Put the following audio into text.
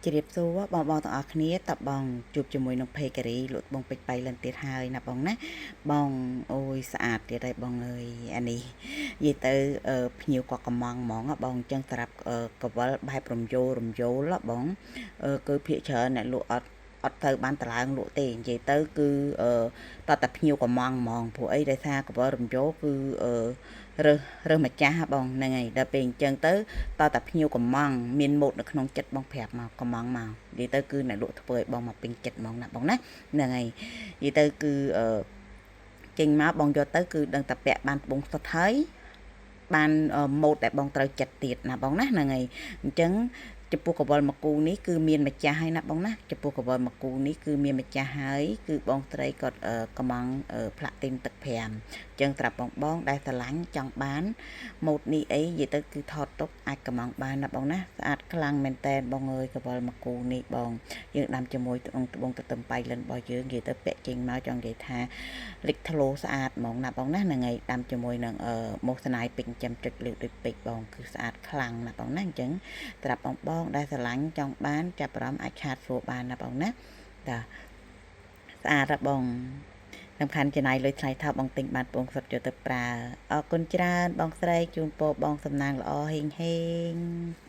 ជម្រាបសួរបងបងទាំងអស់គ្នាតបងជួបជាមួយនឹងភេការីលក់ត្បូងពេជ្របៃលិនទៀតហើយណាបងណាបងអូយស្អាតទៀតហើយបងអើយអានេះនិយាយទៅភ្ញៀវក៏កំងហ្មងបងអញ្ចឹងសម្រាប់កវលបែបរំយោលរំយោលបងគឺភាកច្រើនអ្នកលក់អត់អត់ទៅបានតឡើងលក់ទេនិយាយទៅគឺតតែភ្ញៀវកំងហ្មងព្រោះអីដោយសារកវលរំយោលគឺរើសរើសម្ចាស់បងហ្នឹងហើយដល់ពេលអញ្ចឹងទៅតតែភ្ញៀវកំងមានម៉ូតនៅក្នុងចិត្តបងប្រាប់មកកំងមកនិយាយទៅគឺអ្នកលក់ធ្វើឲ្យបងមកពេញចិត្តហ្មងណាបងណាហ្នឹងហើយនិយាយទៅគឺអឺចេញមកបងយកទៅគឺដឹងតែពាក់បានត្បូងសុទ្ធហើយបានម៉ូតដែលបងត្រូវចិត្តទៀតណាបងណាហ្នឹងហើយអញ្ចឹងចំពោះកវលមកគូនេះគឺមានម្ចាស់ហើយណាបងណាចំពោះកវលមកគូនេះគឺមានម្ចាស់ហើយគឺបងស្រីគាត់កំងផ្លាក់ទីនទឹក5អញ្ចឹងត្រាប់បងបងដែលស្រឡាញ់ចង់បានម៉ូតនេះអីនិយាយទៅគឺថតទុកអាចកំងបានណាបងណាស្អាតខ្លាំងមែនតែនបងអើយកវលមកគូនេះបងយើងដាំជាមួយត្បូងត្បូងទទឹមបៃលិនរបស់យើងនិយាយទៅពាក់ចេញមកចង់និយាយថាលេចធ្លោស្អាតហ្មងណាបងណាហ្នឹងហើយដាំជាមួយនឹងម៉ូស្នាយពេញចាំចុចលើកដូចពេជ្របងគឺស្អាតខ្លាំងណាបងណាអញ្ចឹងត្រាប់បងបងដែលស្រឡាញ់ចង់បានចាប់អារម្មណ៍អាចឆាតសួរបានណាបងណាតាស្អាតណាបងសំខាន់ចំណាយលុយថ្លៃថោកបងទិញបានបងសុទ្ធយកទៅប្រើអរគុណច្រើនបងស្រីជូនពរបងសំណាងល្អហេងហេង។